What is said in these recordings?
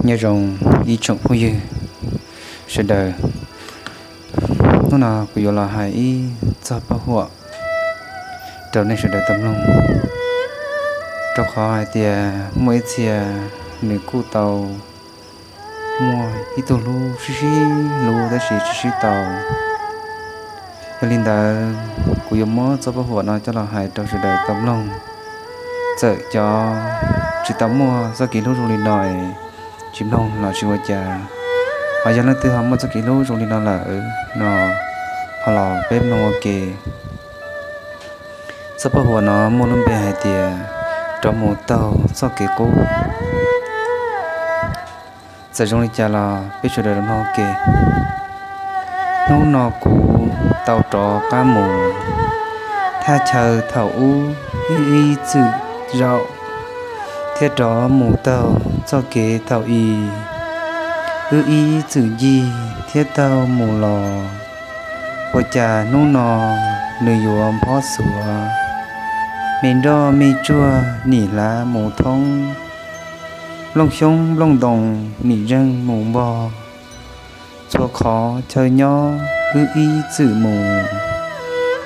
Nyob zoo ib tsoom phooj ywg sawv daws, hnub no kuv yuav los hais ib txog paj huam rau nej sawv daws tau mloog, rau qhov hais tias muaj ib txhia nws kuj tau muaj ib tug hlub sib sib hlub tab sis tsis sib tau. Yog li ntawd, kuv yuav muab txoj paj huam no coj los hais rau sawv daws tau mloog. Txawm cov tsis tau muaj txoj kev hlub zoo li no, tsis mloog los tsis ua cas, ho yog leej twg ho muaj txoj kev hlub zoo li no lawm no, ho los peb mloog ua ke. Txoj paj huam no muaj lub npe hais tias rov mus taug txoj kev qub. Txawm zoo li cas los peb sawv daws los mloog ua ke. Hnub no kuv tau rov qab mus thaj chaw thaum ub, wb ib txwm zaum thiab rov mus taug txoj kev thaum i, wb ib txwm ncig thiab taug mus los. Ua cas hnub no nws yuav nphob xuav, me nroj me tsuag nim hlav mus thoob, nplooj xyoob nplooj ntoo nim zeeg mus npog. Txhua qhov chaw nyob wb ib txwm mus,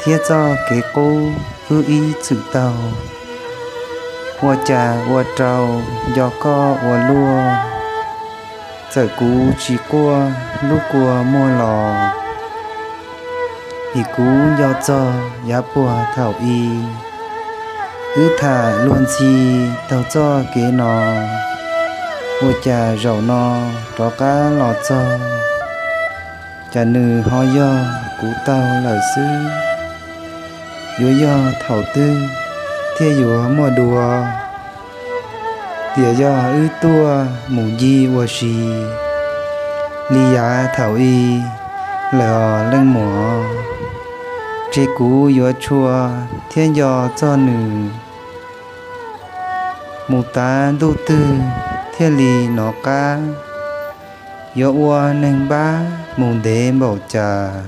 thiab txoj kev qub wb ib txwm taug. Ua cas ua rau nco koj ua luaj, txawm kuv tsis quaj lub kua muag los, vim kuv nco txog yav puag thaum i, wb tham luag ntxhi taug txoj kev no. Ua cas zaum no rov qab los txog, cas nws ho yog kuv taug lawm xwb. Yuav yog thaum twg thiaj yuav muaj dua, tiam yog wb tuaj mus ncig ua si li yav thaum i lawm os leej muam. Ntshe kuv yuav tshua thiab nco txog nws. Mus tav ntuj twg thiaj li nov qab, yuav ua neeg npab mus ntev npaum cas,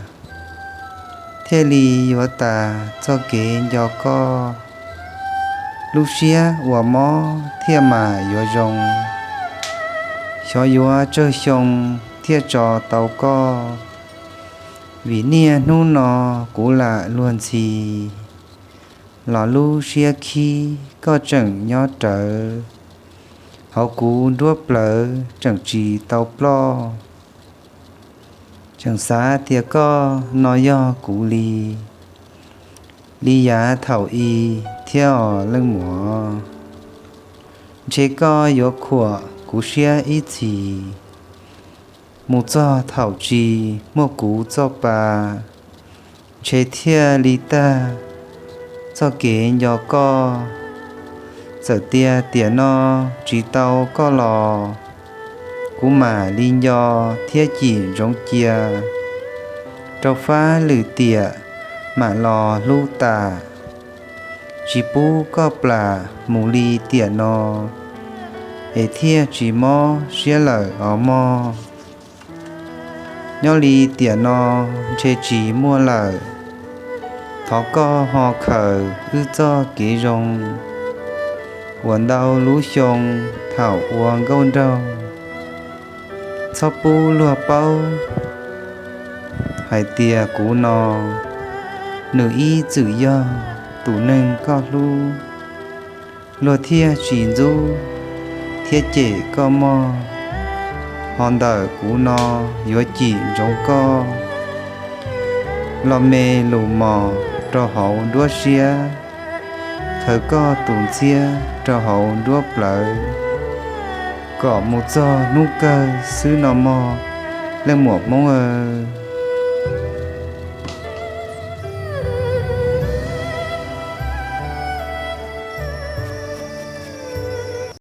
thiaj li yuav tas txoj kev nco koj. Lub siab uas mob thiaj mam yuav zoo, xyov yuav tsawg xyoo thiaj tso tau koj. Vim niaj hnub no kuv lam luag ntxhi, los lub siab khib koj tseem nyob rawv, hauv kuv nruab plawv tseem tsis tau ploj. Tseem xav tias koj no yog kuv li, li yav thaum i thiab os leej muam. Ntshe koj yuav khuam kuv siab ib txhis, mus txog thaum tsis muaj kuv txoj pa, ntshe thiaj li tag txoj kev nco koj. Txawm tias tiam no tsis tau koj los, kuv mam li nco thiab cim ntsoov cia, rau fab lwm tiam mam los hlub tas. Tsis pub koj plam mus li tiam no, es thiaj tsis mob siab lawm os mog. Nyob li tiam no ntshe tsis muaj lawm, thov koj ho khaws wb txoj kev zoo uas ntau lub xyoo thaum ua nkauj nraug. Txhob pub luag paub hais tias kuv no, nws ib txwm yog tus neeg koj hlub. Luag thiaj tsis ntxub thiab cem koj mog, ho ntawm kuv no yuav cim ntsoov koj. Los me lus mos rau hauv nruab siab, khaws koj tus ntxhiab rau hauv nruab plawv, kom mus txog hnub kawg xwb no mog leej muam Hmoob aw.